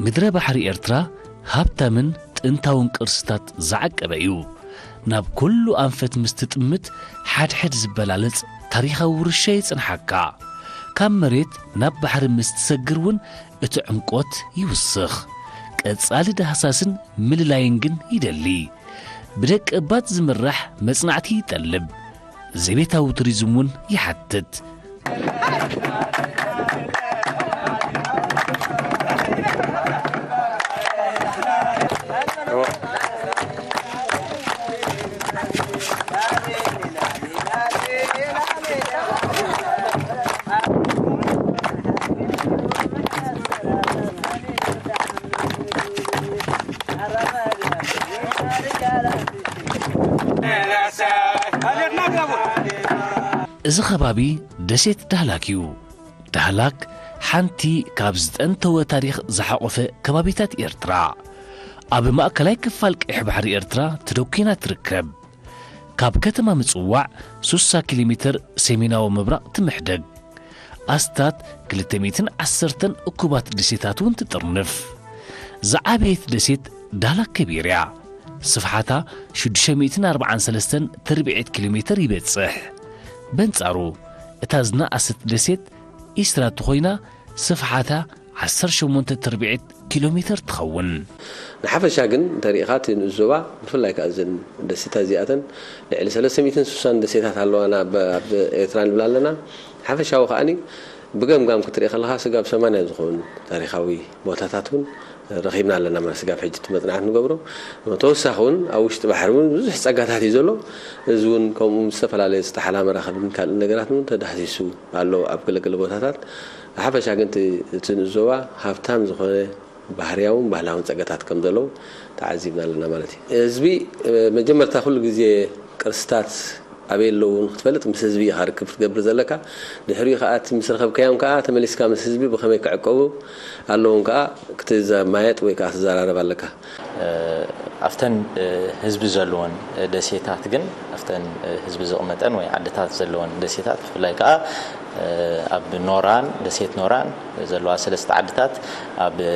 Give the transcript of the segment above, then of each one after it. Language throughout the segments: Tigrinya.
ምድረ ባሕሪ ኤርትራ ሃብታምን ጥንታውን ቅርስታት ዝዓቀበ እዩ። ናብ ኩሉ ኣንፈት ምስ ትጥምት ሓድሕድ ዝበላለጽ ታሪኻዊ ውርሻ ይጽንሓካ። ካብ መሬት ናብ ባሕሪ ምስ ትሰግር እውን እቲ ዕምቆት ይውስኽ። ቀጻሊ ዳህሳስን ምልላይን ግን ይደሊ። ብደቂ እባት ዝምራሕ መጽናዕቲ ይጠልብ። ዘቤታዊ ቱሪዝም እውን ይሓትት። እዚ ከባቢ ደሴት ዳህላክ እዩ። ዳህላክ ሓንቲ ካብ ዝጠንተወ ታሪኽ ዝሓቖፈ ከባቢታት ኤርትራ፣ ኣብ ማእከላይ ክፋል ቀይሕ ባሕሪ ኤርትራ ተደኲና ትርከብ። ካብ ከተማ ምጽዋዕ ሱሳ ኪሎ ሜተር ሰሜናዊ ምብራቕ ትምሕደግ። ኣስታት ክልተ ሚእትን ዓሰርተን እኩባት ደሴታት እውን ትጥርንፍ። ዝዓበየት ደሴት ዳህላክ ከቢር እያ። ስፍሓታ ሽዱሽተ ሚእትን ኣርባዓን ሰለስተን ትርብዒት ኪሎ ሜተር ይበጽሕ። በንጻሩ፣ እታ ዝነኣሰት ደሴት ኢስትራ ትኾይና፣ ስፍሓታ ዓሰርተ ሸሞንተ ትርብዒት ኪሎ ሜተር ትኸውን። ንሓፈሻ ግን እንተሪኢኻ እቲ ንኡስ ዞባ፣ ብፍላይ ከኣ እዘን ደሴታት እዚኣተን ልዕሊ ሰለስተ ሚእትን ስሳን ደሴታት ኣለዋና ኣብ፣ ኣብ ኤርትራ ንብል ኣለና። ሓፈሻዊ ከኣኒ ብገምጋም ክትርኢ ከለኻ ስጋብ ሰማንያ ዝኾኑ ታሪኻዊ ቦታታት እውን ረኺብና ኣለና ማለት ስጋብ ሕጂ እቲ መጽናዕቲ ንገብሮ። ተወሳኺ እውን ኣብ ውሽጢ ባሕሪ እውን ብዙሕ ጸጋታት እዩ ዘሎ። እዚ እውን ከምኡ ምስ ዝተፈላለየ ዝተሓላ መራኽብን ካልእ ነገራት እውን ተዳህሲሱ ኣሎ ኣብ ገለገለ ቦታታት። ብሓፈሻ ግን እቲ፣ እቲ ንኡስ ዞባ ሃብታም ዝኾነ ባህርያውን ባህላውን ጸጋታት ከም ዘለዉ ተዓዚብና ኣለና ማለት እዩ። ህዝቢ፣ እ፣ መጀመርታ ኩሉ ግዜ ቅርስታት ኣበይ ኣለዉ ንክትፈልጥ ምስ ህዝቢ ኢኻ ርክብ ክትገብር ዘለካ። ድሕሪኡ ከኣ እቲ ምስ ረኸብካዮም ከኣ ተመሊስካ ምስ ህዝቢ ብኸመይ ክዕቀቡ ኣለዎም ከኣ ክትዘማየጥ ወይ ከኣ ክትዘራረብ ኣለካ። እ፣ ኣብተን፣ እ፣ ህዝቢ ዘለወን ደሴታት ግን፣ ኣብተን፣ እ፣ ህዝቢ ዝቕመጠን ወይ ዓድታት ዘለወን ደሴታት፣ ብፍላይ ከኣ፣ እ፣ ኣብ ኖራን ደሴት ኖራን ዘለዋ ሰለስተ ዓድታት፣ ኣብ፣ እ፣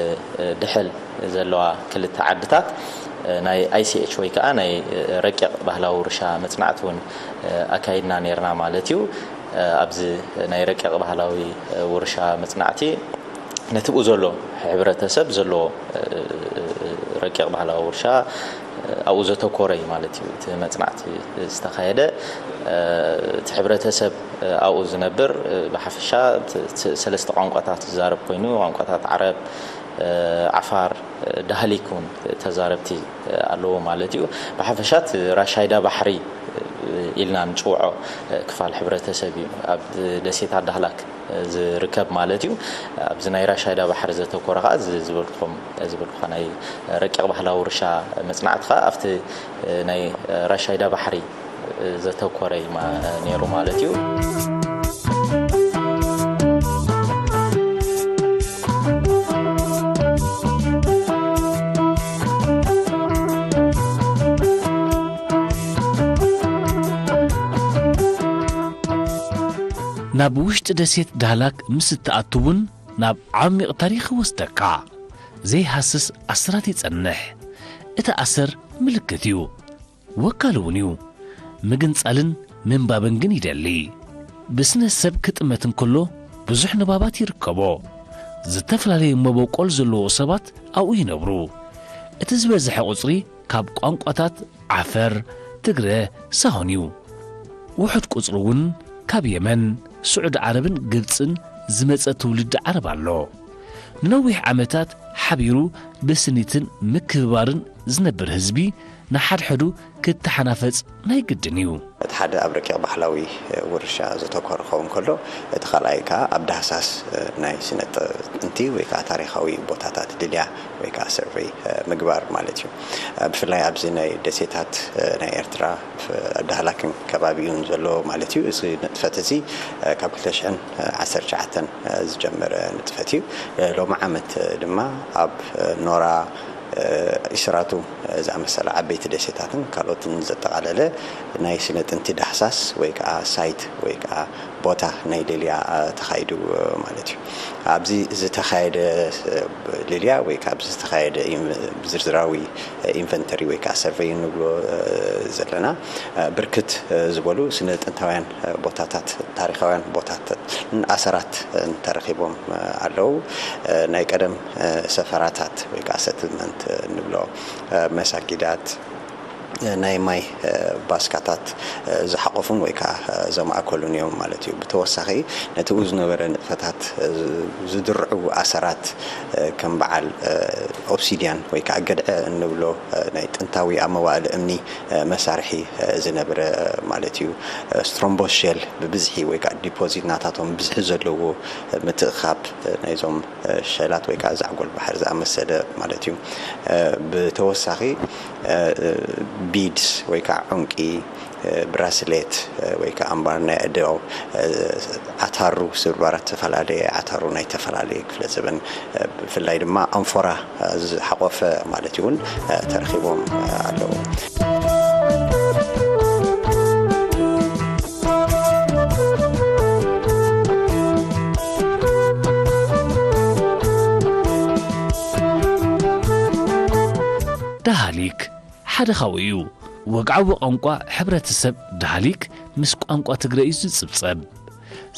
ድሐል ዘለዋ ክልተ ዓድታት፣ እ፣ ናይ ኣይ ሲ ኤች ወይ ከኣ ናይ፣ እ፣ ረቂቕ ባህላዊ ውርሻ መጽናዕቲ እውን፣ እ፣ ኣካይድና ነይርና ማለት እዩ። እ፣ ኣብዚ ናይ ረቂቕ ባህላዊ፣ እ፣ ውርሻ መጽናዕቲ ነቲ ብኡ ዘሎ ሕብረተሰብ ዘለዎ፣ እ፣ ረቂቕ ባህላዊ ውርሻ፣ እ፣ ኣብኡ ዘተኮረ እዩ ማለት እዩ። እቲ መጽናዕቲ ዝተኻየደ፣ እ፣ እቲ ሕብረተሰብ፣ እ፣ ኣብኡ ዝነብር፣ እ፣ ብሓፈሻ ት-፣ ት-፣ ሰለስተ ቋንቋታት ዝዛረብ ኮይኑ፣ ቋንቋታት ዓረብ፣ እ፣ ዓፋር፣ እ፣ ዳህሊክ እውን ተዛረብቲ፣ እ፣ ኣለዎ ማለት እዩ። ብሓፈሻ እቲ ራሻይዳ ባሕሪ፣ እ፣ ኢልና ንጽውዖ፣ እ፣ ክፋል ሕብረተሰብ እዩ። ኣብ ደሴታት ዳህላክ ዝርከብ ማለት እዩ። ኣብዚ ናይ ራሻይዳ ባሕሪ ዘተኮረ ኸኣ እዚ ዝበልኩኹም፣ ዝበልኩኻ ናይ ረቂቕ ባህላዊ ውርሻ መጽናዕቲ ኸኣ ኣብቲ ናይ ራሻይዳ ባሕሪ ዘተኮረ እዩ ማ-፣ ነይሩ ማለት እዩ። ናብ ውሽጢ ደሴት ዳህላክ ምስ እትኣቱ እውን ናብ ዓሚቕ ታሪኽ ይወስደካ። ዘይሃስስ ኣስራት ይጸንሕ። እቲ ኣሰር ምልክት እዩ። ወካል እውን እዩ። ምግንጻልን ምንባብን ግን ይደሊ። ብስነ ሰብ ክጥመት እንከሎ ብዙሕ ንባባት ይርከቦ። ዝተፈላለዩ መበቆል ዘለዎ ሰባት ኣብኡ ይነብሩ። እቲ ዝበዝሐ ቁጽሪ ካብ ቋንቋታት ዓፈር፣ ትግረ ሳሆን እዩ። ውሑድ ቁጽሪ እውን ካብ የመን፣ ስዑድ ዓረብን ግብጽን ዝመጸ ትውልዲ ዓረብ ኣሎ። ንነዊሕ ዓመታት ሓቢሩ ብስኒትን ምክብባርን ዝነብር ህዝቢ ንሓድሕዱ ክተሓናፈጽ ናይ ግድን እዩ። እቲ ሓደ ኣብ ረቂቕ ባህላዊ ውርሻ ዘተኮረ ክኸውን ከሎ፣ እቲ ካልኣይ ከኣ ኣብ ዳህሳስ ናይ ስነ ጥንቲ ወይ ከኣ ታሪኻዊ ቦታታት ድልያ ወይ ከኣ ሰርቨይ ምግባር ማለት እዩ። ብፍላይ ኣብዚ ናይ ደሴታት ናይ ኤርትራ ዳህላክን ከባቢኡን ዘሎ ማለት እዩ። እዚ ንጥፈት እዚ ካብ ክልተ ሽሕን ዓሰርተ ትሽዓተን ዝጀመረ ንጥፈት እዩ። ሎሚ ዓመት ድማ ኣብ ኖራ፣ ኢስራቱ ዝኣመሰላ ዓበይቲ ደሴታትን ካልኦትን ዘጠቓለለ ናይ ስነ ጥንቲ ዳህሳስ ወይ ከዓ ሳይት ወይ ከዓ ቦታ ናይ ሌልያ ተኻይዱ ማለት እዩ። ኣብዚ ዝተኻየደ ሌልያ ወይ ከዓ ኣብዚ ዝተኻየደ ኢን-፣ ዝርዝራዊ ኢንቨንተሪ ወይ ከዓ ሰርቨይ እንብሎ ዘለና፣ ብርክት ዝበሉ ስነ ጥንታውያን ቦታታት፣ ታሪኻውያን ቦታታት ኣሰራት ተረኺቦም ኣለዉ። ናይ ቀደም ሰፈራታት ወይ ከዓ ሰትልመንት እንብሎ፣ መሳጊዳት፣ ናይ ማይ ባስካታት ዝሓቆፉን ወይ ከዓ ዘማእከሉን እዮም ማለት እዩ። ብተወሳኺ ነቲ ዝነበረ ንጥፈታት ዝድርዑ ኣሰራት ከም በዓል ኦብሲድያን ወይ ከዓ ገድዐ እንብሎ ናይ ጥንታዊ ኣብ መዋእል እምኒ መሳርሒ ዝነበረ ማለት እዩ። ስትሮምቦስ ሼል ብብዝሒ ወይ ከዓ ዲፖዚት ናታቶም ብዝሒ ዘለዎ ምትእኻብ ናይዞም ሸላት ወይ ከዓ ዛዕጎል ባሕሪ ዝኣመሰለ ማለት እዩ። ብተወሳኺ ቢድስ ወይ ከዓ ዑንቂ፣ ብራስሌት ወይ ከዓ ኣምባር ናይ ኣእዳው፣ ዓታሩ ስብርባራት ዝተፈላለየ፣ ዓታሩ ናይ ዝተፈላለየ ክፍለ ዘበን፣ ብፍላይ ድማ ኣንፎራ ዝሓቆፈ ማለት እውን ተረኺቦም ኣለዉ። ዳሃሊክ ሓደ ካብኡ እዩ። ወግዓዊ ቋንቋ ሕብረተሰብ ዳሃሊክ ምስ ቋንቋ ትግረ እዩ ዝጽብጸብ።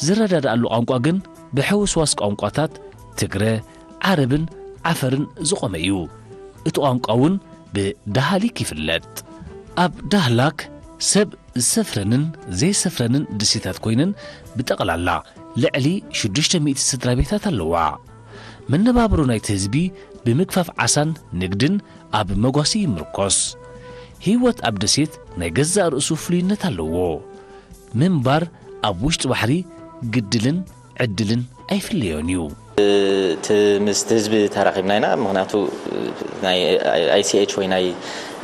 ዝረዳድኣሉ ቋንቋ ግን ብሕውስዋስ ቋንቋታት ትግረ፣ ዓረብን ዓፈርን ዝቖመ እዩ። እቲ ቋንቋ እውን ብዳሃሊክ ይፍለጥ። ኣብ ዳህላክ ሰብ ዝሰፍረንን ዘይሰፍረንን ደሴታት ኮይነን ብጠቕላላ ልዕሊ ሽዱሽተ ሚእቲ ስድራ ቤታት ኣለዋ። መነባብሮ ናይቲ ህዝቢ ብምግፋፍ ዓሳን ንግድን ኣብ መጓሲ ይምርኮስ። ህይወት ኣብ ደሴት ናይ ገዛእ ርእሱ ፍሉይነት ኣለዎ። ምንባር ኣብ ውሽጢ ባሕሪ ግድልን ዕድልን ኣይፍለዮን እዩ። እቲ ምስቲ ህዝቢ ተራኺብና ኢና። ምኽንያቱ ናይ ኣይ ሲ ኤች ወይ ናይ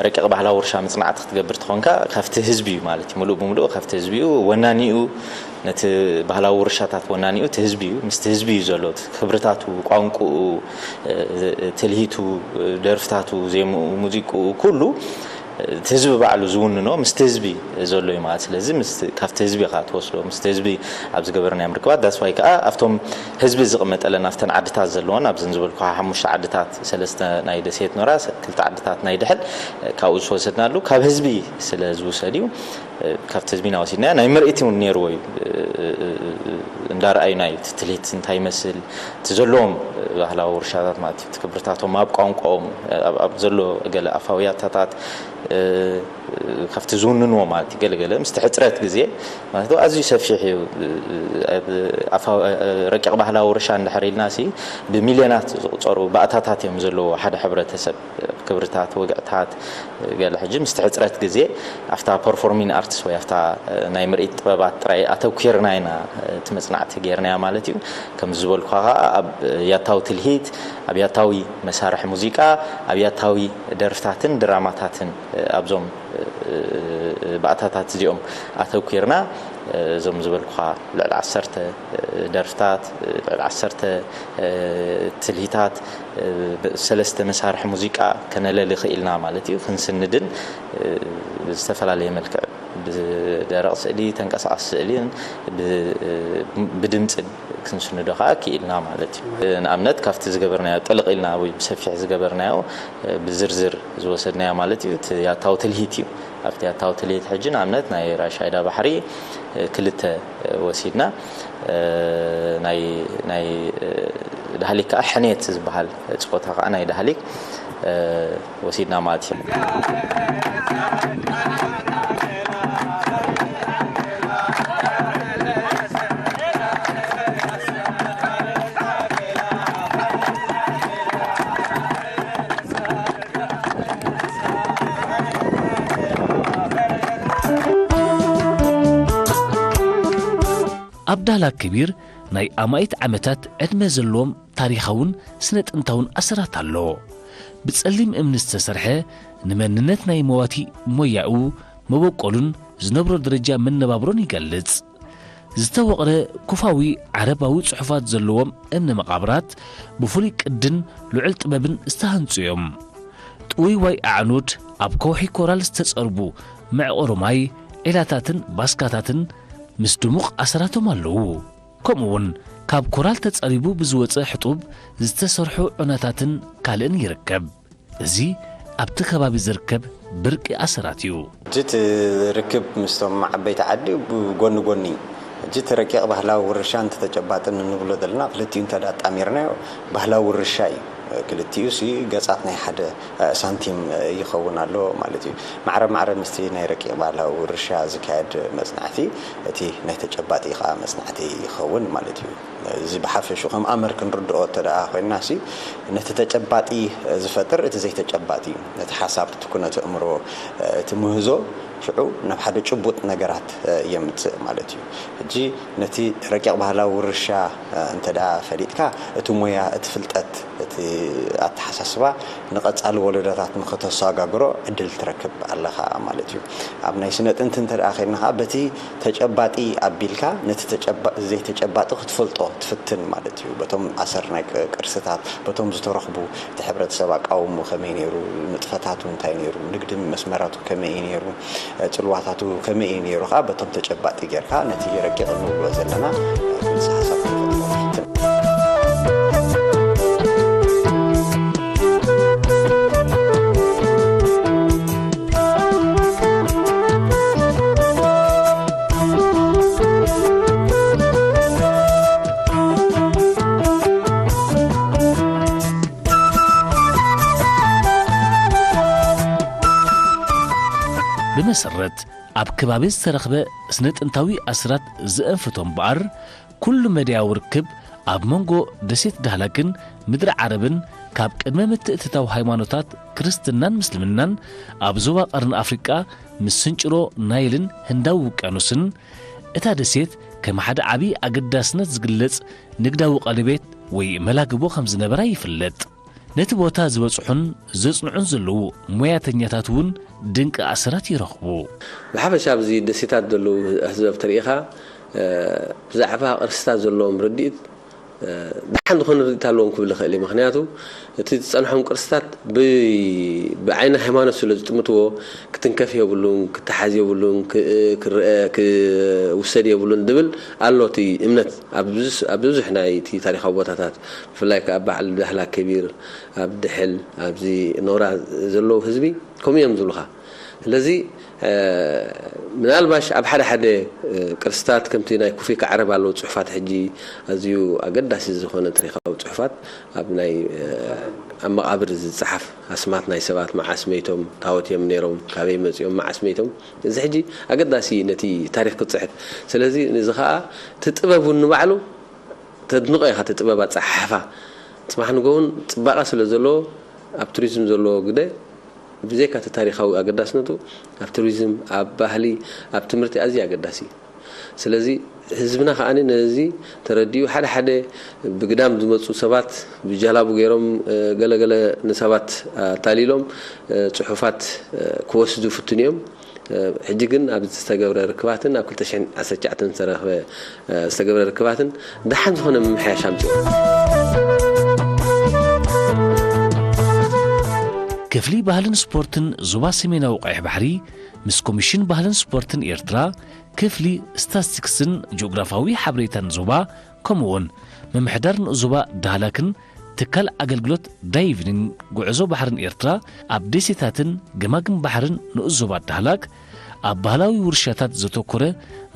ረቂቕ ባህላዊ ውርሻ ምጽናዕቲ ክትገብር ትኾንካ ካብቲ ህዝቢ እዩ ማለት እዩ። ምሉእ ብምሉእ ካብቲ ህዝቢ እዩ። ወናኒኡ፣ ነቲ ባህላዊ ውርሻታት ወናኒኡ እቲ ህዝቢ እዩ። ምስቲ ህዝቢ እዩ ዘሎ። እቲ ክብርታቱ፣ ቋንቋኡ፣ ትልሂቱ፣ ደርፍታቱ፣ ዜምኡ፣ ሙዚቅኡ፣ ኩሉ እቲ ህዝቢ ባዕሉ ዝውንኖ ምስቲ ህዝቢ ዘሎ እዩ ማለት። ስለዚ ምስቲ፣ ካብቲ ህዝቢ ኢኻ ትወስዶ። ምስቲ ህዝቢ ኣብ ዝገበርናዮም ርክባት፣ that's why ከዓ ኣብቶም ህዝቢ ዝቕመጠለን ኣብተን ዓድታት ዘለዎን ኣብዘን ዝበልኩኻ ሓሙሽተ ዓድታት፣ ሰለስተ ናይ ደሴት ኖራ፣ ሰ-፣ ክልተ ዓድታት ናይ ድሕል፣ ካብኡ ዝወሰድናሉ ካብ ህዝቢ ስለ ዝውሰድ እዩ። ካብቲ ህዝቢ ኢና ወሲድናዮ። ናይ ምርኢት እውን ነይርዎ እዩ። እንዳረኣዩ ናይ እቲ ትልሂት እንታይ ይመስል፣ እቲ ዘለዎም ባህላዊ ውርሻታት ማለት እዩ፣ እቲ ክብርታቶም ኣብ ቋንቋኦም፣ ኣብ፣ ኣብ ዘሎ ገለ ኣፋውያታታት፣ እ፣ ካብቲ ዝውንንዎ ማለት እዩ። ገለገለ ምስቲ ሕጽረት ግዜ ማለት እዩ፣ ኣዝዩ ሰፊሕ እዩ። ኣብ ኣፋ-፣ ረቂቕ ባህላዊ ውርሻ እንድሕር ኢልናሲ ብሚልዮናት ዝቑጸሩ ባእታታት እዮም ዘለዎ ሓደ ሕብረተሰብ። ክብርታት፣ ወግዕታት፣ ገለ ሕጂ ምስቲ ሕጽረት ግዜ ኣብታ ፐርፎርሚንግ ኣርትስ ወይ ኣብታ ናይ ምርኢት ጥበባት ጥራይ ኣተኲርና ኢና እቲ መጽናዕቲ ጌርናዮ ማለት እዩ። ከም ዝበልኩኻ ከኣ ኣብ ያታዊ ትልሂት፣ ኣብ ያታዊ መሳርሒ ሙዚቃ፣ ኣብ ያታዊ ደርፍታትን ድራማታትን ኣብዞም ባእታታት እዚኦም ኣተኲርና እዞም ዝበልኩኻ ልዕሊ ዓሰርተ ደርፍታት፣ ልዕሊ ዓሰርተ ትልሂታት፣ ሰለስተ መሳርሒ ሙዚቃ ከነለሊ ክኢልና ማለት እዩ። ክንስንድን ብዝተፈላለየ መልክዕ ብደረቕ ስእሊ፣ ተንቀሳቓሲ ስእሊን ብ-፣ ብድምጽን ክንስንዶ ከኣ ክኢልና ማለት እዩ። ንኣብነት ካብቲ ዝገበርናዮ ጥልቕ ኢልና ወይ ብሰፊሕ ዝገበርናዮ ብዝርዝር ዝወሰድናዮ ማለት እዩ። እቲ ያታዊ ትልሂት እዩ። ኣብቲ ያታዊ ትልሂት ሕጂ ንኣብነት ናይ ራሻይዳ ባሕሪ ክልተ ወሲድና፣ ናይ፣ ናይ ዳህሊክ ከኣ ሕኔት ዝበሃል ጾታ ከኣ ናይ ዳህሊክ ወሲድና ማለት እዩ። ዳህላክ ከቢር ናይ ኣማኢት ዓመታት ዕድመ ዘለዎም ታሪኻውን ስነ ጥንታውን ኣሰራት ኣሎ። ብጸሊም እምኒ ዝተሰርሐ፣ ንመንነት ናይ መዋቲ ሞያኡ፣ መበቆሉን ዝነብሮ ደረጃ መነባብሮን ይገልጽ። ዝተወቕረ ኩፋዊ ዓረባዊ ጽሑፋት ዘለዎም እምኒ መቓብራት ብፍሉይ ቅድን ልዑል ጥበብን ዝተሃንጹ እዮም። ጥውይዋይ ኣዕኑድ፣ ኣብ ከውሒ ኮራል ዝተጸርቡ መዕቆሪ ማይ፣ ዒላታትን ባስካታትን ምስ ድሙቕ ኣሰራቶም ኣለዉ። ከምኡውን ካብ ኮራል ተጸሪቡ ብዝወጸ ሕጡብ ዝተሰርሑ ዑናታትን ካልእን ይርከብ። እዚ ኣብቲ ከባቢ ዝርከብ ብርቂ ኣሰራት እዩ። ሕጂ እቲ ርክብ ምስቶም ዓበይቲ ዓዲ ብጎኒ ጎኒ እዩ። ሕጂ እቲ ረቂቕ ባህላዊ ውርሻ እንተ ተጨባጥን እንብሎ ዘለና ክልቲኡ እንተ ደኣ ኣጣሚርናዮ ባህላዊ ውርሻ እዩ። ክልቲኡ ሲ ገጻት ናይ ሓደ ሳንቲም ይኸውን ኣሎ ማለት እዩ። ማዕረ ማዕረ ምስቲ ናይ ረቂቕ ባህላዊ ውርሻ ዝካየድ መጽናዕቲ እቲ ናይ ተጨባጢ ከኣ መጽናዕቲ ይኸውን ማለት እዩ። እዚ ብሓፈሽኡ ከም ኣምር ክንርድኦ እንተ ደኣ ኮይንና ሲ ነቲ ተጨባጢ ዝፈጥር እቲ ዘይተጨባጢ እዩ። ነቲ ሓሳብ፣ እቲ ኩነት ኣእምሮ፣ እቲ ምህዞ ሽዑ ናብ ሓደ ጭቡጥ ነገራት የምጽእ ማለት እዩ። ሕጂ ነቲ ረቂቕ ባህላዊ ውርሻ እንተ ደኣ ፈሊጥካ እቲ ሞያ፣ እቲ ፍልጠት፣ እቲ ኣተሓሳስባ ንቐጻሊ ወለዶታት ንኸተሰጋግሮ ዕድል ትረክብ ኣለኻ ማለት እዩ። ኣብ ናይ ስነ ጥንቲ እንተ ደኣ ኸይድና ኸኣ በቲ ተጨባጢ ኣቢልካ ነቲ ተጨባ-፣ ዘይተጨባጢ ክትፈልጦ ትፍትን ማለት እዩ። በቶም ኣሰር ናይ ቅ-፣ ቅርስታት፣ በቶም ዝተረኽቡ፣ እቲ ሕብረተሰብ ኣቃውሞ ከመይ ነይሩ፣ ንጥፈታቱ እንታይ ነይሩ፣ ንግድን መስመራቱ ከመይ እዩ ነይሩ፣ ጽልዋታቱ ከመይ እዩ ነይሩ ኸኣ በቶም ተጨባጢ ጌርካ ነቲ ረቂቕ እንብሎ ዘለና ፍልሲ ሓሳብ ክትፈጥሮ ትፍትን። ብመሰረት ኣብ ከባቢ ዝተረኽበ ስነ ጥንታዊ ኣስራት ዘእንፍቶ እምበኣር፣ ኩሉ መዳያዊ ርክብ ኣብ መንጎ ደሴት ዳህላክን ምድሪ ዓረብን ካብ ቅድመ ምትእትታው ሃይማኖታት ክርስትናን ምስልምናን ኣብ ዞባ ቀርኒ ኣፍሪቃ ምስ ስንጭሮ ናይልን ህንዳዊ ውቅያኖስን፣ እታ ደሴት ከም ሓደ ዓቢ ኣገዳስነት ዝግለጽ ንግዳዊ ቀለቤት ወይ መላግቦ ከም ዝነበራ ይፍለጥ። ነቲ ቦታ ዝበጽሑን ዘጽንዑን ዘለዉ ሞያተኛታት እውን ድንቂ ኣሰራት ይረኽቡ። ብሓፈሻ ኣብዚ ደሴታት ዘለዉ ኣህዛብ ተሪኢኻ፣ እ፣ ብዛዕባ ቅርስታት ዘለዎም ርድኢት፣ እ፣ ደሓን ዝኾነ ርድኢት ኣለዎም ክብል ይኽእል እዩ። ምኽንያቱ እቲ ዝጸንሖም ቅርስታት ብ-፣ ብዓይኒ ሃይማኖት ስለ ዝጥምትዎ ክትንከፍ የብሉን፣ ክተሓዝ የብሉን፣ ክ-፣ ክረአ፣ ክውሰድ የብሉን ዝብል ኣሎ እቲ እምነት። ኣብ ብዙ-፣ ኣብ ብዙሕ ናይ እቲ ታሪኻዊ ቦታታት፣ ብፍላይ ከኣ በዓል ዳህላክ ከቢር፣ ኣብ ድሕል፣ ኣብዚ ኖራ ዘለዉ ህዝቢ ከምኡ እዮም ዝብሉኻ። ስለዚ፣ እ፣ ምናልባሽ ኣብ ሓደ ሓደ፣ እ፣ ቅርስታት ከምቲ ናይ ኩፊ ከዓረብ ኣለዉ ጽሑፋት፣ ሕጂ ኣዝዩ ኣገዳሲ ዝኾነ ታሪኻዊ ጽሑፋት ኣብ ናይ፣ እ፣ ኣብ መቓብር ዝጸሓፍ ኣስማት ናይ ሰባት፣ መዓስ መይቶም፣ ታወት እዮም ነይሮም፣ ካበይ መጺኦም፣ መዓስ መይቶም፣ እዚ ሕጂ ኣገዳሲ ነቲ ታሪኽ ክጽሕፍ። ስለዚ ነዚ ኸኣ እቲ ጥበብ እውን ንባዕሉ ተድንቖ ኢኻ፣ እቲ ጥበብ ኣጸሓሕፋ። ጽባሕ ንግሆ እውን ጽባቐ ስለ ዘለዎ ኣብ ቱሪዝም ዘለዎ ግደ ብዘይካ እቲ ታሪኻዊ ኣገዳስነቱ ኣብ ቱሪዝም፣ ኣብ ባህሊ፣ ኣብ ትምህርቲ ኣዝዩ ኣገዳሲ እዩ። ስለዚ ህዝብና ከኣ ነዚ ተረዲኡ ሓደ ሓደ ብግዳም ዝመጹ ሰባት ብጃላቡ ገይሮም፣ እ፣ ገለገለ ንሰባት ኣታሊሎም፣ እ፣ ጽሑፋት፣ እ፣ ክወስዱ ይፍትኑ እዮም። እ፣ ሕጂ ግን ኣብ ዝተገብረ ርክባትን ኣብ ክልተ ሽሕን ዓሰርተ ትሽዓተን ዝተረኽበ፣ እ፣ ዝተገብረ ርክባትን ደሓን ዝኾነ ምምሕያሽ ኣምጺኡ። ክፍሊ ባህልን ስፖርትን ዞባ ሰሜናዊ ቀይሕ ባሕሪ ምስ ኮሚሽን ባህልን ስፖርትን ኤርትራ፣ ክፍሊ ስታትስቲክስን ጂኦግራፋዊ ሓበሬታን ዞባ፣ ከምኡውን ምምሕዳር ንኡስ ዞባ ዳህላክን ትካል ኣገልግሎት ዳይቪንግ ጉዕዞ ባሕርን ኤርትራ ኣብ ደሴታትን ገማግም ባሕርን ንኡስ ዞባ ዳህላክ ኣብ ባህላዊ ውርሻታት ዘተኮረ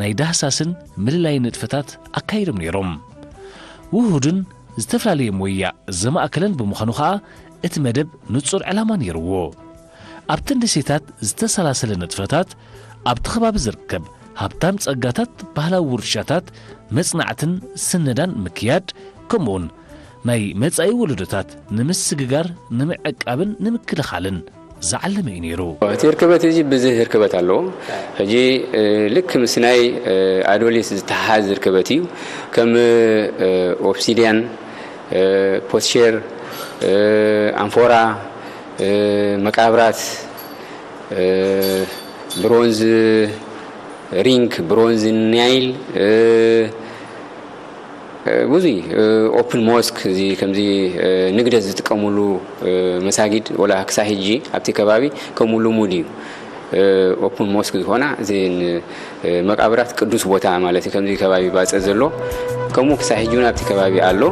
ናይ ዳህሳስን ምልላይን ንጥፈታት ኣካይዶም ነይሮም። ውሁድን ዝተፈላለየ ሞያ ዘማእከለን ብምዃኑ ኸኣ እቲ መደብ ንጹር ዕላማ ነይርዎ። ኣብተን ደሴታት ዝተሰላሰለ ንጥፈታት ኣብቲ ከባቢ ዝርከብ ሃብታም ጸጋታት ባህላዊ ውርሻታት መጽናዕትን ስነዳን ምክያድ፣ ከምኡውን ናይ መጻኢ ወለዶታት ንምስግጋር፣ ንምዕቃብን ንምክልኻልን ዝዓለመ እዩ ነይሩ። እቲ ርክበት እዚ ብዙህ ርክበት ኣለዎ። ሕጂ ልክ ምስ ናይ ኣዶሊስ ዝተሓዝ ርክበት እዩ። ከም ኦብሲድያን፣ ፖትሼር፣ ኣንፎራ፣ መቃብራት፣ ብሮንዝ ሪንግ፣ ብሮንዝ ናይል፣ ብዙ ኦፕን ሞስክ፣ እዚ ከምዚ ንግደት ዝጥቀሙሉ መሳጊድ ወላ ክሳብ ሕጂ ኣብቲ ከባቢ ከምኡ ልሙድ እዩ። ኦፕን ሞስክ ዝኾና እዚ መቃብራት ቅዱስ ቦታ ማለት እዩ። ከምዚ ከባቢ ባፀ ዘሎ ከምኡ ክሳብ ሕጂ እውን ኣብቲ ከባቢ ኣሎ።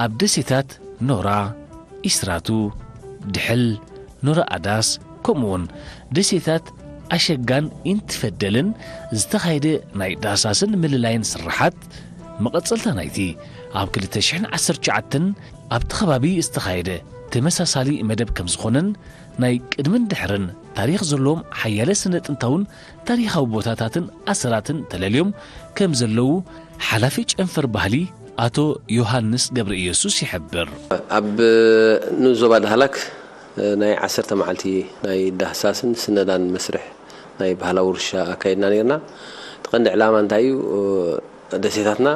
ኣብ ደሴታት ኖራ፣ ኢስራቱ፣ ድሕል፣ ኖራ ኣዳስ፣ ከምኡውን ደሴታት ኣሸጋን ኢንትፈደልን ዝተኻየደ ናይ ዳህሳስን ምልላይን ስርሓት፣ መቐጸልታ ናይቲ ኣብ ክልተ ሽሕን ዓሰርተ ትሽዓተን ኣብቲ ከባቢ ዝተኻየደ ተመሳሳሊ መደብ ከም ዝኾነን ናይ ቅድምን ድሕርን ታሪኽ ዘለዎም ሓያለ ስነ ጥንታውን ታሪኻዊ ቦታታትን ኣሰራትን ተለልዮም ከም ዘለዉ ሓላፊ ጨንፈር ባህሊ ኣቶ ዮሃንስ ገብረ ኢየሱስ ይሕብር። ኣብ ንኡስ ዞባ ዳህላክ ናይ ዓሰርተ መዓልቲ ናይ ዳህሳስን ስነዳን መስርሕ ናይ ባህላዊ ውርሻ ኣካይድና ነርና። እቲ ቀንዲ ዕላማ እንታይ እዩ? ደሴታትና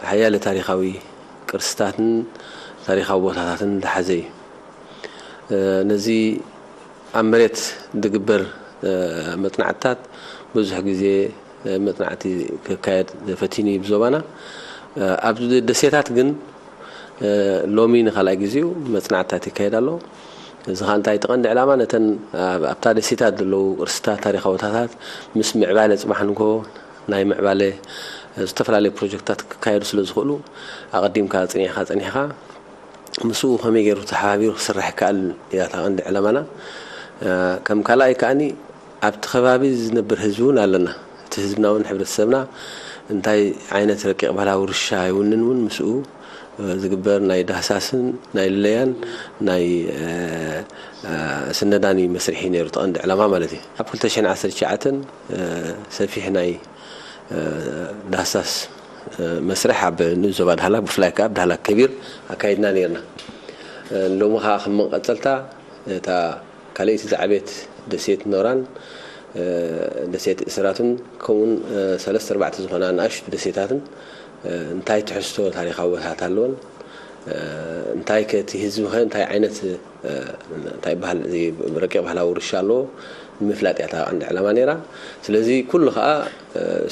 ሓያለ ታሪኻዊ ቅርስታትን ታሪኻዊ ቦታታትን ዝሓዘ እዩ። ነዚ ኣብ መሬት ዝግበር መጽናዕትታት ብዙሕ ግዜ መጽናዕቲ ክካየድ ፈቲኑ እዩ ብዞባና። ኣብ ደሴታት ግን ሎሚ ንኻልኣይ ግዜኡ መጽናዕትታት ይካየድ ኣሎ። እዚ ኸዓ እንታይ እቲ ቀንዲ ዕላማ ነተን ኣብታ ደሴታት ዘለዉ ቅርስታት ታሪኻዊ ቦታታት ምስ ምዕባለ ጽባሕ ንግሆ ናይ ምዕባለ ዝተፈላለዩ ፕሮጀክትታት ክካየዱ ስለ ዝኽእሉ ኣቐዲምካ ጸኒሕካ ጸኒሕካ ምስኡ ከመይ ገይሩ ተሓባቢሩ ክስራሕ ይከኣል እያ እታ ቀንዲ ዕላማና። ከም ካልኣይ ከኣኒ ኣብቲ ከባቢ ዝነብር ህዝቢ እውን ኣለና። እቲ ህዝብና እውን ሕብረተሰብና እንታይ ዓይነት ረቂቕ ባህላዊ ውርሻ ይውንን እውን ምስኡ ዝግበር ናይ ዳህሳስን ናይ ልለያን ናይ ስነዳን እዩ መስርሒ ነይሩ እቲ ቀንዲ ዕላማ ማለት እዩ። ኣብ ክልተ ሽሕን ዓሰርተ ትሽዓተን ሰፊሕ ናይ ዳህሳስ መስርሕ ኣብ ንኡስ ዞባ ዳህላክ ብፍላይ ከዓ ኣብ ዳህላክ ከቢር ኣካይድና ነርና። ሎሚ ከዓ ከም መቐፀልታ እታ ካልኣይቲ ዝዓበየት ደሴት ኖራን ደሴት እስራትን ከምኡውን ሰለስተ ኣርባዕተ ዝኾና ንኣሽቱ ደሴታትን እንታይ ትሕዝቶ ታሪኻዊ ቦታታት ኣለዎን እንታይ ከ እቲ ህዝቢ ከ እንታይ ዓይነት እንታይ ይበሃል እዚ ረቂቕ ባህላዊ ውርሻ ኣለዎ ንምፍላጥ እያ እታ ቀንዲ ዕላማ ነይራ። ስለዚ ኩሉ ከዓ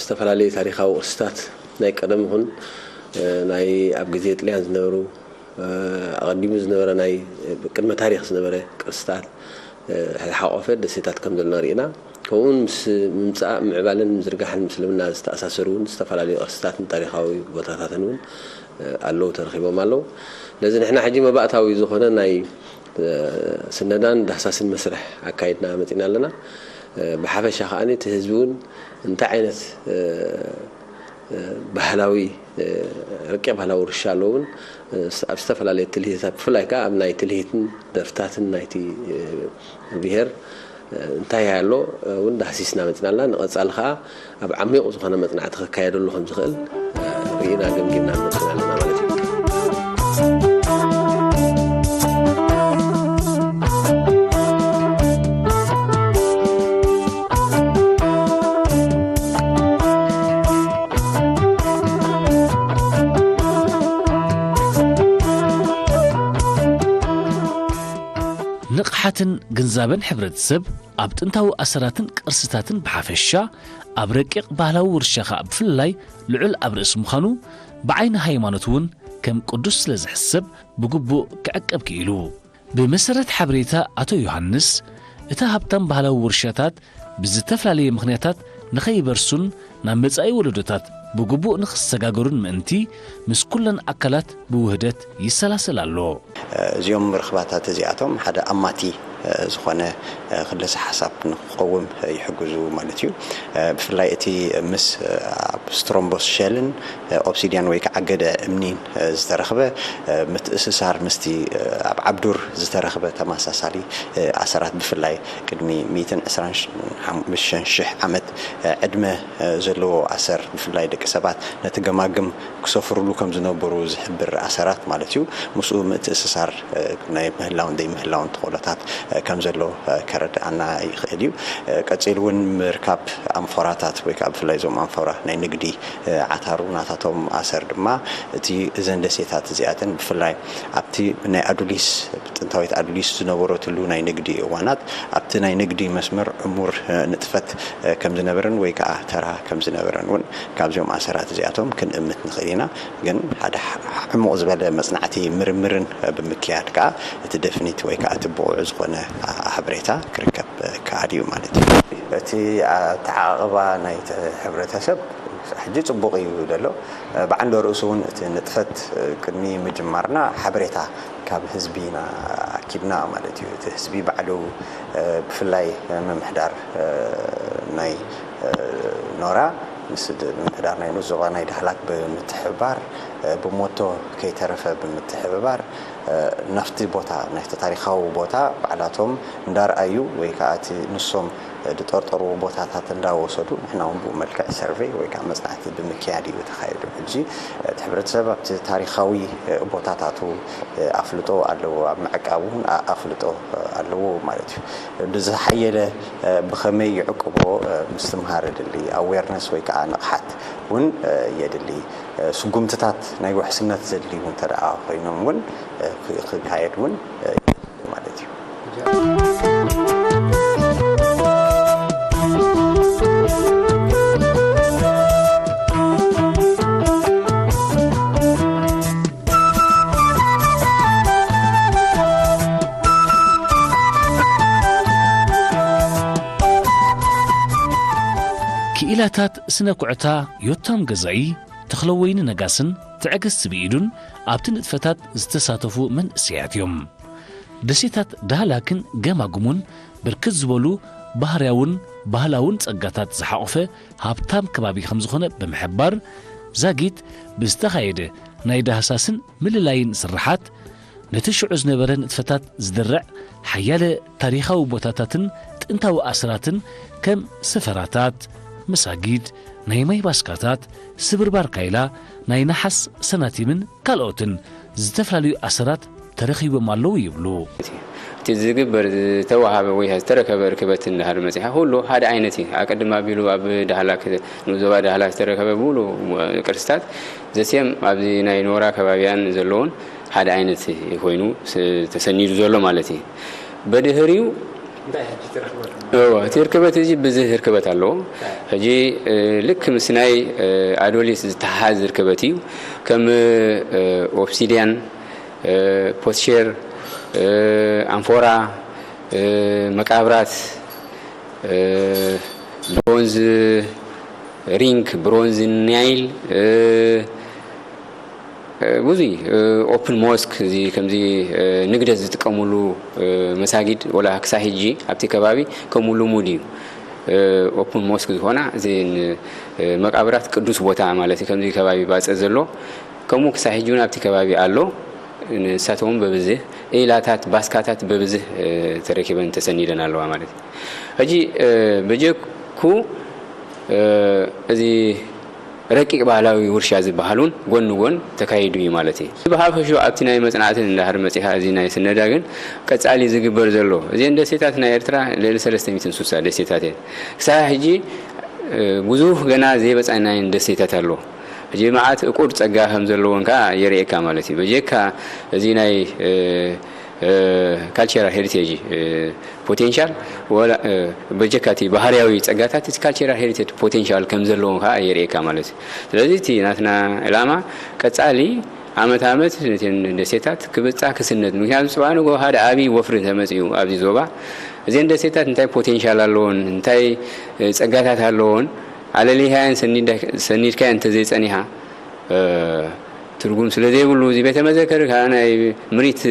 ዝተፈላለዩ ታሪኻዊ ቅርስታት ናይ ቀደም ይኹን ናይ ኣብ ግዜ ጥልያን ዝነበሩ ኣቐዲሙ ዝነበረ ናይ ቅድመ ታሪኽ ዝነበረ ቅርስታት ዝሓቖፈ ደሴታት ከም ዘለና ርኢና። ከምኡውን ምስ ምምፃእ ምዕባለን ምዝርጋሕን ምስልምና ዝተኣሳሰሩ እውን ዝተፈላለዩ ቅርስታትን ታሪኻዊ ቦታታትን እውን ኣለዉ ተረኺቦም ኣለዉ። ስለዚ ንሕና ሕጂ መባእታዊ ዝኾነ ናይ ስነዳን ዳህሳስን መስርሕ ኣካይድና መፂና ኣለና። ብሓፈሻ ከዓኒ እቲ ህዝቢ እውን እንታይ ዓይነት ባህላዊ ረቂቕ ባህላዊ ውርሻ ኣለዎ እውን ኣብ ዝተፈላለየ ትልሂታት ብፍላይ ከዓ ኣብ ናይ ትልሂትን ደርፍታትን ናይቲ ብሄር እንታይ ኣሎ እውን ዳህሲስና መፅና ኣለና። ንቐፃሊ ከዓ ኣብ ዓሚቑ ዝኾነ መፅናዕቲ ክካየደሉ ከም ዝኽእል ርኢና ገምጊምና መፅና ኣለና ማለት እዩ። ንቕሓትን ግንዛበን ሕብረተሰብ ኣብ ጥንታዊ ኣሰራትን ቅርስታትን ብሓፈሻ ኣብ ረቂቕ ባህላዊ ውርሻ ኸኣ ብፍላይ ልዑል ኣብ ርእሲ ምዃኑ ብዓይኒ ሃይማኖት እውን ከም ቅዱስ ስለ ዝሕሰብ ብግቡእ ክዕቀብ ክኢሉ። ብመሰረት ሓበሬታ ኣቶ ዮሃንስ እቲ ሃብታም ባህላዊ ውርሻታት ብዝተፈላለየ ምኽንያታት ንኸይበርሱን ናብ መጻኢ ወለዶታት ብግቡእ ንኽሰጋገሩን ምእንቲ፣ ምስ ኩለን ኣካላት ብውህደት ይሰላሰል ኣሎ። እዚኦም ርኽባታት እዚኣቶም ሓደ ኣማቲ ዝኾነ ክልሰ ሓሳብ ንክቐውም ይሕግዙ ማለት እዩ። ብፍላይ እቲ ምስ ኣብ ስትሮምቦስ ሸልን ኦብሲድያን ወይ ከዓ ገደ እምኒን ዝተረኽበ ምትእስሳር ምስቲ ኣብ ዓብዱር ዝተረኽበ ተመሳሳሊ ኣሰራት፣ ብፍላይ ቅድሚ ሚእትን ዕስራን ሓሙሽተን ሽሕ ዓመት ዕድመ ዘለዎ ኣሰር፣ ብፍላይ ደቂ ሰባት ነቲ ገማግም ክሰፍሩሉ ከም ዝነበሩ ዝሕብር ኣሰራት ማለት እዩ። ምስኡ ምትእስሳር ናይ ምህላውን ዘይምህላውን ተኽእሎታት ከም ዘሎ ከረድኣና ይኽእል እዩ። ቀጺሉ እውን ምርካብ ኣንፎራታት ወይ ከዓ ብፍላይ እዞም ኣንፎራ ናይ ንግዲ ዓታሩ ናታቶም ኣሰር ድማ እቲ እዘን ደሴታት እዚኣተን ብፍላይ ኣብቲ ናይ ኣዱሊስ ጥንታዊት ኣዱሊስ ዝነበረትሉ ናይ ንግዲ እዋናት ኣብቲ ናይ ንግዲ መስመር ዕሙር ንጥፈት ከም ዝነበረን ወይ ከዓ ተራ ከም ዝነበረን እውን ካብዚኦም ኣሰራት እዚኣቶም ክንእምት ንኽእል ኢና። ግን ሓደ ሕሙቕ ዝበለ መጽናዕቲ ምርምርን ብምክያድ ከዓ እቲ ደፍኒት ወይ ከዓ እቲ ብቑዕ ዝኾነ ሓበሬታ ክርከብ ከኣል እዩ ማለት እዩ። እቲ ኣተዓቕባ ናይቲ ሕብረተሰብ ሕጂ ጽቡቕ እዩ ዘሎ። ብዓንደ ርእሱ እውን እቲ ንጥፈት ቅድሚ ምጅማርና ሓበሬታ ካብ ህዝቢ ኢና ኣኪብና ማለት እዩ። እቲ ህዝቢ ባዕሉ ብፍላይ ምምሕዳር ናይ ኖራ ምስ ምምሕዳር ናይ ንኡስ ዞባ ናይ ዳህላክ ብምትሕብባር ብሞቶ ከይተረፈ ብምትሕብባር ናብቲ ቦታ ናይቲ ታሪኻዊ ቦታ ባዕላቶም እንዳርኣዩ ወይ ከዓ እቲ ንሶም ዝጠርጠርዎ ቦታታት እንዳወሰዱ ንሕና እውን ብኡ መልክዕ ሰርቬይ ወይ ከዓ መፅናዕቲ ብምክያድ እዩ ተኻይዱ። ሕጂ እቲ ሕብረተሰብ ኣብቲ ታሪኻዊ ቦታታቱ ኣፍልጦ ኣለዎ፣ ኣብ ምዕቃብ እውን ኣፍልጦ ኣለዎ ማለት እዩ። ብዝሓየለ ብኸመይ ይዕቅቦ ምስትምሃር የድሊ፣ ኣዌርነስ ወይ ከዓ ንቕሓት እውን የድሊ። ስጉምትታት ናይ ውሕስነት ዘድልዩ እንተ ደኣ ኮይኖም እውን ክካየድ እውን ማለት እዩ። ክኢላታት ስነ ኩዕታ ዮታም ገዛኢ፣ ተኽለወይኒ ነጋስን ትዕግስቲ ብኢዱን ኣብቲ ንጥፈታት ዝተሳተፉ መንእሰያት እዮም። ደሴታት ዳህላክን ገማግሙን ብርክት ዝበሉ ባህርያውን ባህላውን ጸጋታት ዝሓቖፈ ሃብታም ከባቢ ከም ዝኾነ ብምሕባር፣ ዛጊት ብዝተኻየደ ናይ ዳህሳስን ምልላይን ስርሓት፣ ነቲ ሽዑ ዝነበረ ንጥፈታት ዝድርዕ ሓያለ ታሪኻዊ ቦታታትን ጥንታዊ ኣስራትን ከም ሰፈራታት፣ መሳጊድ፣ ናይ ማይ ባስካታት፣ ስብርባር ካይላ፣ ናይ ነሓስ ሰናቲምን ካልኦትን ዝተፈላለዩ ኣሰራት ተረኺቦም ኣለዉ ይብሉ። እቲ ዝግበር ዝተዋሃበ ወይ ዝተረከበ ርክበት እንድሕር መጺኻ ኩሉ ሓደ ዓይነት እዩ። ኣቀድም ኣቢሉ ኣብ ዳህላክ፣ ንዞባ ዳህላክ ዝተረከበ ሙሉ ቅርስታት ዘሴም ኣብዚ ናይ ኖራ ከባቢያን ዘለውን ሓደ ዓይነት ኮይኑ ስ-፣ ተሰኒዱ ዘሎ ማለት እዩ። በድህሪው እንታይ ሕጂ ትረኽቦ? እወ፣ እቲ ርክበት እዚ ብዝህ ርክበት ኣለዎ። ሕጂ፣ እ፣ ልክ ምስ ናይ፣ እ፣ ኣዶሊስ ዝተሓሓዝ ርክበት እዩ። ከም፣ እ፣ ኦብሲድያን፣ እ፣ ፖትሼር፣ እ፣ ኣንፎራ፣ እ፣ መቃብራት፣ እ፣ ብሮንዝ ሪንግ፣ ብሮንዝ ናይል፣ እ፣ እ፣ ብዙይ፣ እ፣ ኦፕን ሞስክ፣ እዚ ከምዚ፣ እ፣ ንግደት ዝጥቀሙሉ፣ እ፣ መሳጊድ፣ ወላ ክሳብ ሕጂ ኣብቲ ከባቢ ከምኡ ልሙድ እዩ። እ፣ ኦፕን ሞስክ ዝኾና፣ እዚ ን-፣ እ፣ መቃብራት ቅዱስ ቦታ ማለት እዩ። ከምዚ ከባቢ ባጽዕ ዘሎ፣ ከምኡ ክሳብ ሕጂ እውን ኣብቲ ከባቢ ኣሎ። ንሳቶም እውን በብዝህ፣ ኢላታት፣ ባስካታት በብዝህ፣ እ፣ ተረኪበን ተሰኒደን ኣለዋ ማለት እዩ። ሕጂ፣ እ፣ በጀኩ፣ እ፣ እዚ ረቂቕ ባህላዊ ውርሻ ዝበሃል እውን ጎን ንጎን ተካይዱ እዩ ማለት እዩ። ብሃፈሹ ኣብቲ ናይ መጽናዕትን እንዳህር መጺኻ እዚ ናይ ስነዳ ግን ቀጻሊ ዝግበር ዘሎ እዚአን ደሴታት ናይ ኤርትራ ልዕሊ ሰለስተ ሚእትን ስሳ ደሴታት እየን። ክሳብ ሕጂ፣ እ፣ ብዙሕ ገና ዘይበጻናየን ደሴታት ኣሎ። ሕጂ መዓት እቁድ ጸጋ ከም ዘለዎን ከኣ የርእየካ ማለት እዩ። በጀካ እዚ ናይ፣ እ፣ እ፣ ካልቸራል ሄሪቴጅ፣ እ፣ ፖቴንሻል ወላ፣ እ፣ በጀካ እቲ ባህርያዊ ጸጋታት እቲ ካልቸራል ሄሪቴጅ ፖቴንሻል ከም ዘለዎን ከኣ የርእየካ ማለት እዩ። ስለዚ እቲ ናትና ዕላማ ቀጻሊ ዓመት ዓመት ነተን ደሴታት ክብጻ ክስነድ። ምክንያቱ ጽባሕ ንግሆ ሓደ ዓብዪ ወፍሪ እንተመጺኡ ኣብዚ ዞባ፣ እዘን ደሴታት እንታይ ፖቴንሻል ኣለዎን፣ እንታይ ጸጋታት ኣለዎን ኣለሊሃየን ሰኒድካየን እንተዘይጸኒሓ፣ ትርጉም ስለ ዘይብሉ፣ እዚ ቤተ መዘክር ከዓ ናይ ምሪት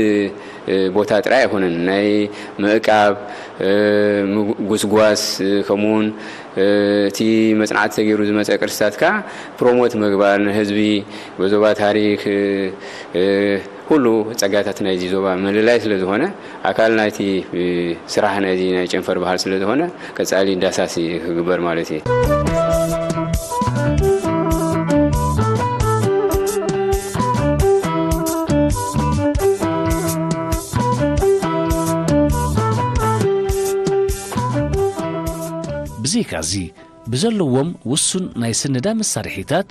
ቦታ ጥራይ ኣይኮነን። ናይ ምእቃብ፣ ምጉስጓስ፣ ከምኡውን እቲ መጽናዕቲ ተገይሩ ዝመጸ ቅርስታት ከዓ ፕሮሞት ምግባር፣ ንህዝቢ በዞባ ታሪክ፣ ኩሉ ጸጋታት ናይዚ ዞባ ምልላይ ስለ ዝኾነ፣ ኣካል ናይቲ ስራሕ ናይዚ ናይ ጨንፈር ባህል ስለ ዝኾነ፣ ቀጻሊ ዳሳሲ ክግበር ማለት እዩ። ብዘይካዚ፣ ብዘለዎም ውሱን ናይ ስነዳ መሳርሒታት፣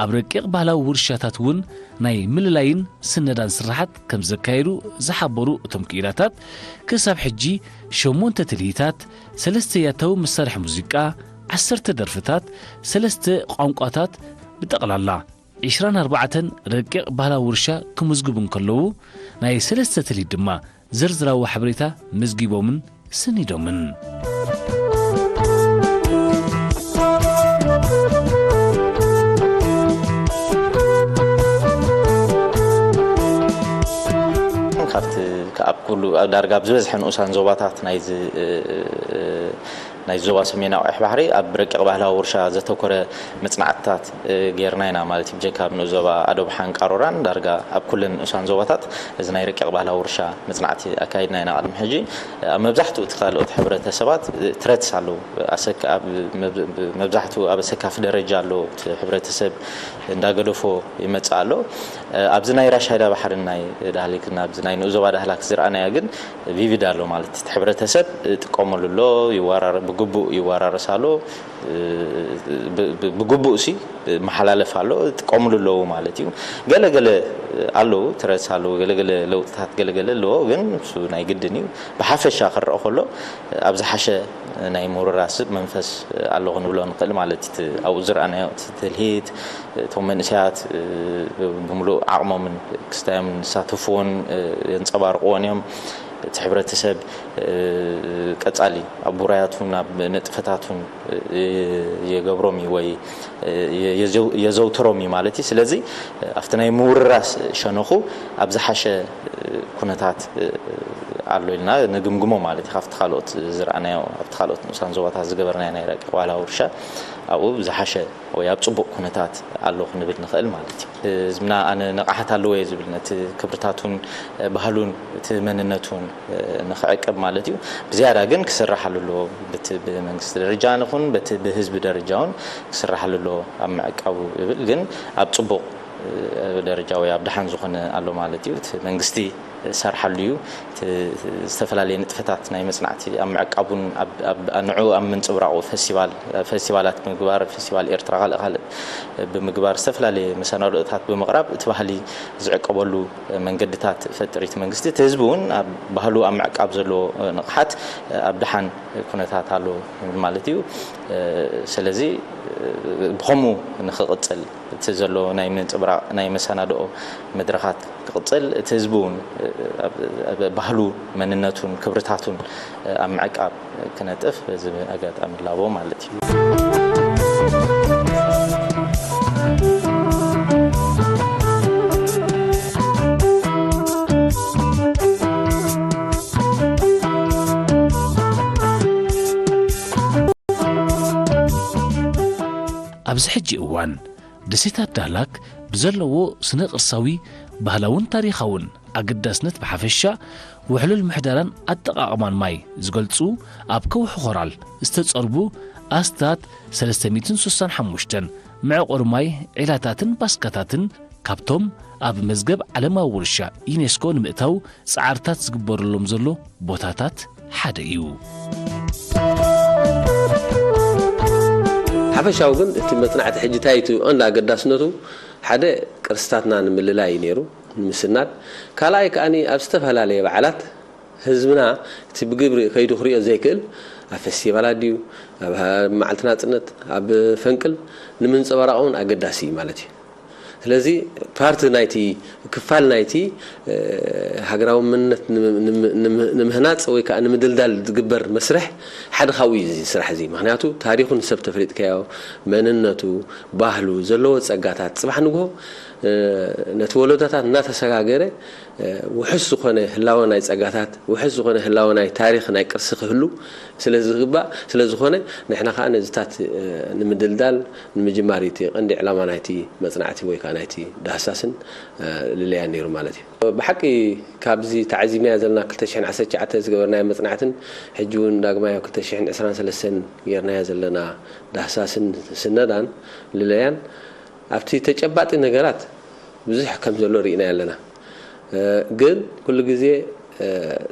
ኣብ ረቂቕ ባህላዊ ውርሻታት እውን ናይ ምልላይን ስነዳን ስርሓት ከም ዘካየዱ ዝሓበሩ እቶም ክኢላታት፣ ክሳብ ሕጂ ሸሞንተ ትልሂታት፣ ሰለስተ ያታዊ መሳርሒ ሙዚቃ፣ ዓሰርተ ደርፍታት፣ ሰለስተ ቋንቋታት፣ ብጠቕላላ ዕስራን ኣርባዕተን ረቂቕ ባህላዊ ውርሻ ክምዝግቡ እንከለዉ፣ ናይ ሰለስተ ትልሂት ድማ ዝርዝራዊ ሓበሬታ መዝጊቦምን ሰኒዶምን። ካብቲ ኣብ ኩሉ ዳርጋ ኣብ ዝበዝሐ ንኡሳን ዞባታት ናይዚ ናይ ዞባ ሰሜናዊ ቀይሕ ባሕሪ ኣብ ረቂቕ ባህላዊ ውርሻ ዘተኮረ መጽናዕትታት ጌርና ኢና ማለት እዩ። ብጀካ ኣብ ንኡስ ዞባ ኣዶብሓን ቃሮራን ዳርጋ ኣብ ኩለን ንኡሳን ዞባታት እዚ ናይ ረቂቕ ባህላዊ ውርሻ መጽናዕቲ ኣካይድና ኢና። ቅድሚ ሕጂ ኣብ መብዛሕትኡ እቲ ካልኦት ሕብረተሰባት ትረትስ ኣለዉ። ኣሰካ-፣ ኣብ መብ-፣ መብዛሕትኡ ኣብ ኣሰካፊ ደረጃ ኣሎ። እቲ ሕብረተሰብ እንዳገደፎ ይመጽእ ኣሎ። ኣብዚ ናይ ራሻይዳ ባሕርን ናይ ዳህሊክን ኣብዚ ናይ ንኡስ ዞባ ዳህላክ ዝረኣናዮ ግን ቪቪድ ኣሎ ማለት እቲ ሕብረተሰብ ይጥቀመሉ ኣሎ፣ ይወራረ-፣ ብግቡእ ይወራረስ ኣሎ፣ ብ-፣ ብ-፣ ብግቡእ ሲ መሓላለፍ ኣሎ፣ ይጥቀምሉ ኣለዉ ማለት እዩ። ገለ ገለ ኣለዉ፣ ትረስ ኣለዉ፣ ገለ ገለ ለውጥታት ገለ ገለ ኣለዎ፣ ግን እሱ ናይ ግድን እዩ። ብሓፈሻ ክረኣ ከሎ ኣብ ዝሓሸ ናይ ምውርራስ መንፈስ ኣሎ ክንብሎ ንኽእል ማለት እዩ። እቲ ኣብኡ ዝረኣናዮ እቲ ትልሂት፣ እቶም መንእሰያት ብምሉእ ዓቕሞምን ክስታዮምን ዝሳተፍዎን የንጸባርቕዎን እዮም። እቲ ሕብረተሰብ ቀጻሊ ኣብ ውራያቱን ኣብ ንጥፈታቱን የገብሮም እዩ ወይ የዘው-፣ የዘውትሮም እዩ ማለት እዩ። ስለዚ ኣብቲ ናይ ምውርራስ ሸነኹ ኣብ ዝሓሸ ኩነታት ኣሎ ኢልና ንግምግሞ ማለት እዩ። ካብቲ ካልኦት ዝረኣናዮ፣ ኣብቲ ካልኦት ንኡሳን ዞባታት ዝገበርናዮ ናይ ረቂቕ ባህላዊ ውርሻ ኣብኡ ዝሓሸ ወይ ኣብ ጽቡቕ ኩነታት ኣሎ ክንብል ንኽእል ማለት እዩ። ህዝብና ኣነ ንቕሓት ኣለዎ እየ ዝብል፣ ነቲ ክብርታቱን ባህሉን እቲ መንነቱን ንኽዕቅብ ማለት እዩ። ብዝያዳ ግን ክስራሓሉ ኣለዎ። በቲ ብመንግስቲ ደረጃ ንኹን በቲ ብህዝቢ ደረጃ እውን ክስራሓሉ ኣለዎ ኣብ ምዕቃቡ ይብል። ግን ኣብ ጽቡቕ ደረጃ ወይ ኣብ ደሓን ዝኾነ ኣሎ ማለት እዩ። እቲ መንግስቲ ዝሰርሓሉ እዩ። እቲ ዝተፈላለየ ንጥፈታት ናይ መጽናዕቲ ኣብ ምዕቃቡን ኣብ፣ ኣብ፣ ንዕኡ ኣብ ምንጽብራቑ ፈስቲቫል፣ ፈስቲቫላት ብምግባር፣ ፈስቲቫል ኤርትራ ካልእ ካልእ ብምግባር ዝተፈላለየ መሰናድኦታት ብምቕራብ እቲ ባህሊ ዝዕቀበሉ መንገድታት ፈጥር እቲ መንግስቲ። እቲ ህዝቢ እውን ኣብ ባህሉ ኣብ ምዕቃብ ዘለዎ ንቕሓት ኣብ ደሓን ኩነታት ኣሎ ማለት እዩ። ስለዚ ብኸምኡ ንኽቕጽል እቲ ዘሎ ናይ ምንጽብራቕ ናይ መሰናድኦ መድረኻት ክቕጽል፣ እቲ ህዝቢ እውን ኣብ፣ ኣብ ባህሉ፣ መንነቱን ክብርታቱን ኣብ ምዕቃብ ክነጥፍ በዚ ኣጋጣሚ ላቦ ማለት እዩ። ኣብዚ ሕጂ እዋን ደሴታት ዳህላክ ብዘለዎ ስነ ቅርሳዊ፣ ባህላውን ታሪኻውን ኣገዳስነት ብሓፈሻ፣ ውሕሉል ምሕደራን ኣጠቓቕማን ማይ ዝገልጹ ኣብ ከውሒ ኮራል ዝተጸርቡ ኣስታት ሰለስተ ሚእትን ስሳን ሓሙሽተን መዕቆሪ ማይ ዒላታትን ባስካታትን ካብቶም ኣብ መዝገብ ዓለማዊ ውርሻ ዩኔስኮ ንምእታው ጻዕርታት ዝግበረሎም ዘሎ ቦታታት ሓደ እዩ። ሓፈሻዊ ግን እቲ መጽናዕቲ ሕጂ እንታይ እቲ ቀንዲ ኣገዳስነቱ ሓደ ቅርስታትና ንምልላይ እዩ ነይሩ፣ ንምስናድ። ካልኣይ ከኣ ኣብ ዝተፈላለየ በዓላት ህዝብና እቲ ብግብሪ ከይዱ ክሪኦ ዘይክእል ኣብ ፌስቲቫላት ድዩ፣ ኣብ መዓልቲ ናጽነት፣ ኣብ ፈንቅል ንምንጽባራቕ እውን ኣገዳሲ እዩ ማለት እዩ። ስለዚ ፓርቲ ናይቲ ክፋል ናይቲ ሃገራዊ መንነት ንምህናፅ ወይ ከዓ ንምድልዳል ዝግበር መስርሕ ሓደ ካብኡ እዩ እዚ ስራሕ እዚ። ምክንያቱ ታሪኹ ንሰብ ተፈሊጥካዮ፣ መንነቱ፣ ባህሉ፣ ዘለዎ ፀጋታት ፅባሕ ንግሆ ነቲ ወለዶታት እናተሰጋገረ ውሕስ ዝኾነ ህላወ ናይ ፀጋታት፣ ውሕስ ዝኾነ ህላወ ናይ ታሪኽ ናይ ቅርሲ ክህሉ ስለ ዝግባእ ስለ ዝኾነ ንሕና ከዓ ነዚታት ንምድልዳል ንምጅማር እቲ ቀንዲ ዕላማ ናይቲ መፅናዕቲ ወይ ከዓ ናይቲ ዳህሳስን ልለያን ነይሩ ማለት እዩ። ብሓቂ ካብዚ ተዓዚብናዮ ዘለና ክልተ ሽሕን ዓሰርተ ትሽዓተ ዝገበርናዮ መፅናዕትን ሕጂ እውን ዳግማይ ኣብ ክልተ ሽሕን ዕስራን ሰለስተን ጌርናዮ ዘለና ዳህሳስን ስነዳን ልለያን ኣብቲ ተጨባጢ ነገራት ብዙሕ ከም ዘሎ ርኢናዮ ኣለና። ግን ኩሉ ግዜ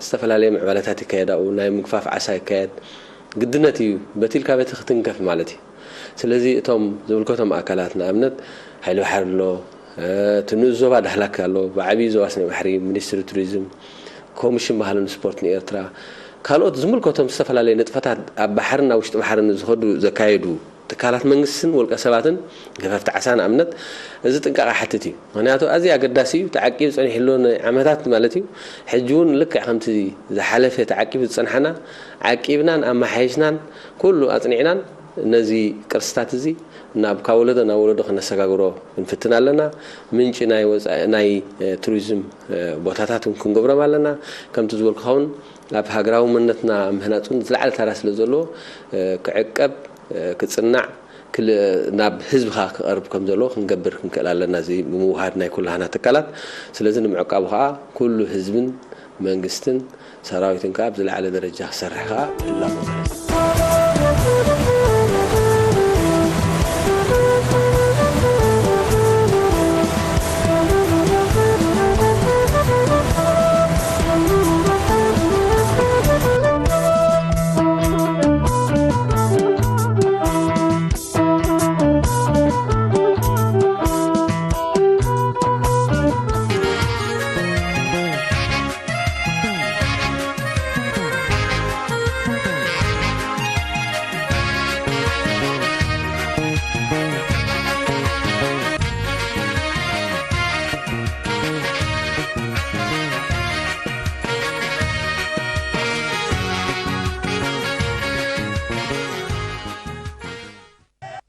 ዝተፈላለየ ምዕባለታት ይካየድ፣ ኣብኡ ናይ ምግፋፍ ዓሳ ይካየድ ግድነት እዩ። በቲ ኢልካ በቲ ክትንከፍ ማለት እዩ። ስለዚ እቶም ዝምልከቶም ኣካላት ንኣብነት ሓይሊ ባሕሪ ኣሎ፣ እቲ ንኡስ ዞባ ዳህላክ ኣሎ፣ ብዓብዪ ዞባ ስነ ባሕሪ፣ ሚኒስትሪ ቱሪዝም፣ ኮሚሽን ባህልን ስፖርት ንኤርትራ፣ ካልኦት ዝምልከቶም ዝተፈላለዩ ንጥፈታት ኣብ ባሕርን ኣብ ውሽጢ ባሕርን ዝኸዱ ዘካየዱ ትካላት መንግስትን ውልቀ ሰባትን ገፈፍቲ ዓሳ ንኣብነት እዚ ጥንቃቐ ሓትት እዩ። ምክንያቱ ኣዝዩ ኣገዳሲ እዩ። ተዓቂቡ ጸኒሕሉ ንዓመታት ማለት እዩ። ሕጂ እውን ልክዕ ከምቲ ዝሓለፈ ተዓቂቡ ዝጸንሓና ዓቂብናን ኣመሓይሽናን ኩሉ ኣጽኒዕናን ነዚ ቅርስታት እዚ ናብ ካብ ወለዶ ናብ ወለዶ ክነሰጋግሮ ክንፍትን ኣለና። ምንጪ ናይ ወፃኢ ናይ ቱሪዝም ቦታታት እውን ክንገብሮም ኣለና። ከምቲ ዝበልኩኻ እውን ኣብ ሃገራዊ መንነትና ምህናፅ እውን ዝለዓለ ታራ ስለ ዘለዎ ክዕቀብ ክፅናዕ ናብ ህዝብኻ ክቐርብ ከም ዘለዎ ክንገብር ክንክእል ኣለና። እዚ ብምውሃድ ናይ ኩላህና ትካላት ስለዚ ንምዕቃቡ ከዓ ኩሉ ህዝብን መንግስትን ሰራዊትን ከዓ ብዝለዓለ ደረጃ ክሰርሕ ከዓ እላቦ።